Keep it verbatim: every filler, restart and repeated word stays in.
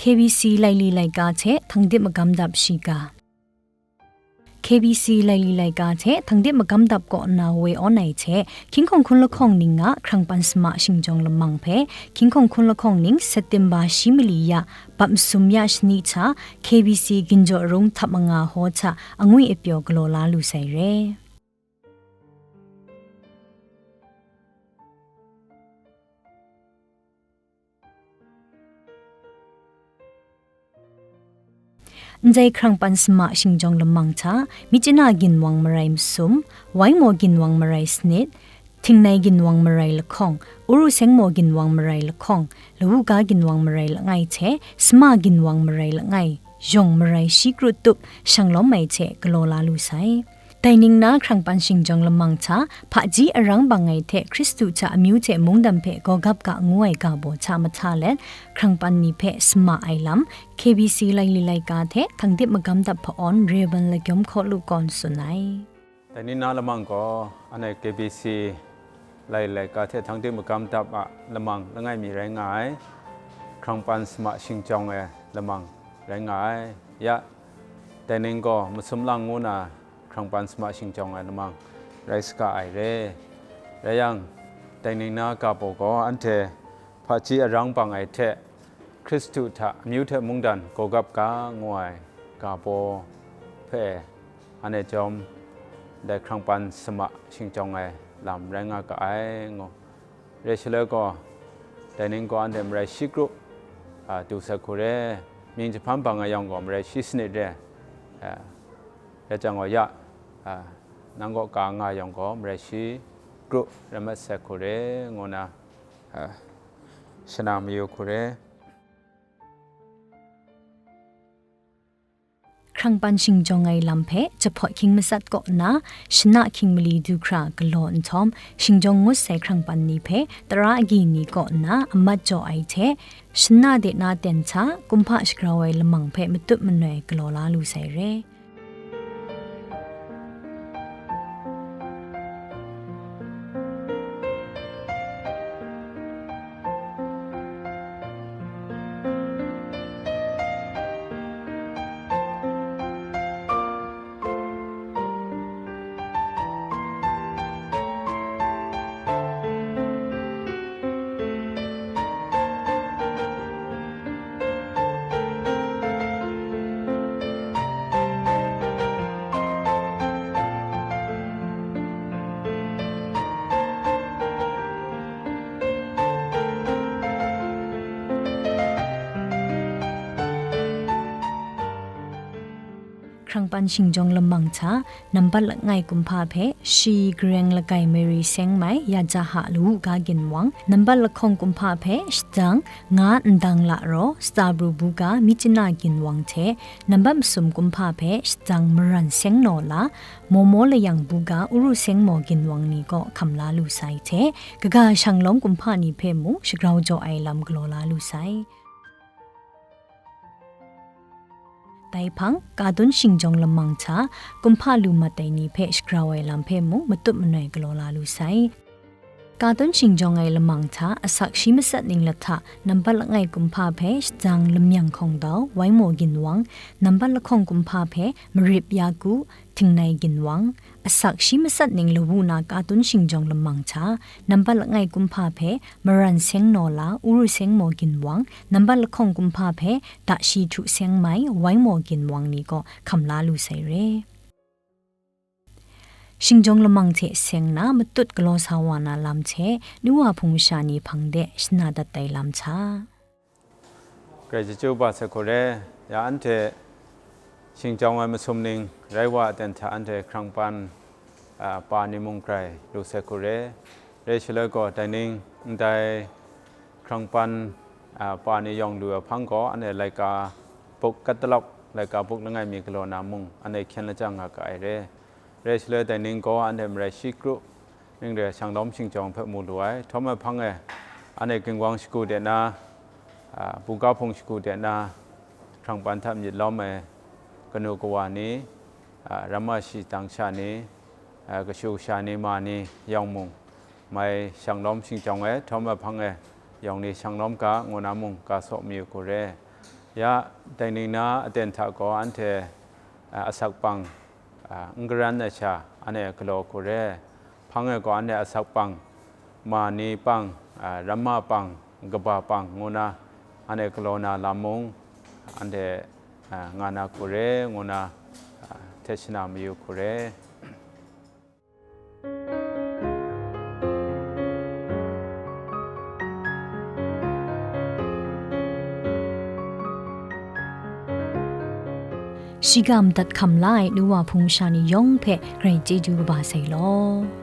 K B C laili laika hte htanglip magam dap shiga. K B C laili laika hte htanglip magam dap kaw nna woi awn ai hte, hkying hkawng hkun lahkawng ning a hkrang pan sama shingjawng lamang hpe, hkying hkawng hkun lahkawng ning September shi mali ya, bap masum ya shani hta, K B C Ginjaw Rung htap manga hkaw hta angwi apyaw galaw la lu sai re. Ndai hkrang pan sama shingjawng lamang hta, Myitkyina ginwang marai masum, Waimaw ginwang marai sanit, Htingnai ginwang marai lahkawng, Uru Sengmaw ginwang marai lahkawng, Lawuga ginwang marai langai hte Sama ginwang marai langai, yawng marai shi kru tup shanglawm ai hte galaw la lu sai. Dai ning na hkrang pan shingjawng lamang hta, hpaji arang bang ai hte Hkristu hta amyu hte mungdan hpe gawgap ga ngu ai ga baw hta mahta let, hkrang pan ni hpe sama ai lam, K B C laili laika hte htanglip magam dap hpa awn Rev. Lagyawm Hkaw Lu kaw n tsun ai. Dai ni na lamang gaw, anhte K B C lai laika hte htanglip magam dap a lamang langai mi rai nga ai, hkrang pan sama shingjawng ai lamang rai nga ai. Ya, dai ning gaw masum lang ngu na hkrang pan sama shingjawng ai lamang rai saga ai re. Rai yang, dai ning na ga baw gaw, anhte hpaji arang bang ai hte Hkristu hta amyu hte mungdan gawgap ga ngu ai ga baw hpe, anhte chyawm dai hkrang pan sama shingjawng ai lam rai nga ga ai ngu. Re shaloi gaw, dai ning gaw anhte marai shi kru, a, du sai hku re, mying jahpan bang ai yawng gaw marai shi sanit re, a, ya jang gaw ya, a, nang kaw ka nga yawng gaw marai shi kru rai mat sai hku re, ngu na, a, shana mayu hku re. Hkrang pan shingjawng ai lam hpe jahpawt hkying matsat kaw nna, shana hkying mali du hkra galaw nhtawm, shingjawng ngut sai hkrang pan ni hpe tara agyi ni kaw nna amat jaw ai hte, shana de na ten hta kumhpa shagrau ai lamang hpe matut manoi galaw la lu sai re. Hkrang pan shingjawng lamang hta, nambat langai kumhpa hpe, shi gareng lagai Mary seng mai, ya ja ha lawu ga ginwang, nambat lahkawng kumhpa hpe, shadang nga ndang la raw, stabru buga, myitkyina ginwang hte, nambat masum kumhpa hpe, shadang maran seng naw la, momo layang buga, uru seng maw ginwang ni kaw hkam la lu sai hte, kaga shanglawm kumhpa ni hpe mung shagrau jaw ai lam galaw la lu sai. Dai hpang, katun shingjawng lamang hta, kumhpa lu mat ai ni hpe shagrau ai lam hpe mung matut manoi galaw la lu sai. Katun shingjawng ai lamang hta, asak shi matsat ning lahta, nambat langai kumhpa hpe shadang lamyang hkawng dau, waimaw ginwang, nambat lahkawng kumhpa hpe marip ya ku, htingnai ginwang, asak shi matsat ning lawu na katun shingjawng lamang hta, nambat langai kumhpa hpe maran seng naw la, uru seng maw ginwang, nambat lahkawng kumhpa hpe da shi htu seng mai, waimaw ginwang ni kaw hkam la lu sai re. Shingjawng lamang hte seng na matut galaw sa wa na lam hte, nu wa hpung masha ni hpang de shana dat ai lam hta. Grai chyeju ba sai hku re, ya anhte shingjawng ai masum ning rai wa a ten hta anhte hkrang pan, a, pa ni mung grai lu sai hku re. Re shaloi gaw, dai ning ndai hkrang pan, a, pa ni yawng lu ai hpang gaw, anhte laika buk katalawk, laika buk langai mi galaw na mung, anhte hkyen lajang nga ga ai re. Re shaloi dai ning gaw, anhte marai shi kru, ning re shanglawm shingjawng hpe mu lu ai. Htawm ai hpang e, anhte ginwang shagu de na, a, buga hpung shagu de na, hkrang pan hta myit lawm ai kanu kawa ni, a, ramma shi tang sha ni, a, kashu kasha ni ma ni yawng mung, mai shanglawm shingjawng ai, htawm ai hpang e yawng ni shanglawm ga, ngu na mung ga saw mayu hku re. Ya, dai ning na aten hta gaw anhte, a, asak pang, a, n garan ai sha, anhte galaw hku re. Hpang e gaw anhte asak pang, ma ni pang, a, ramma pang, kaba pang ngu na, anhte galaw na lam mung, anhte, a, nga na hku re, ngu na, a, hte shana mayu hku re. Shigam dat hkam la ai nu wa hpung sha ni yawng hpe grai chyeju kaba sai law.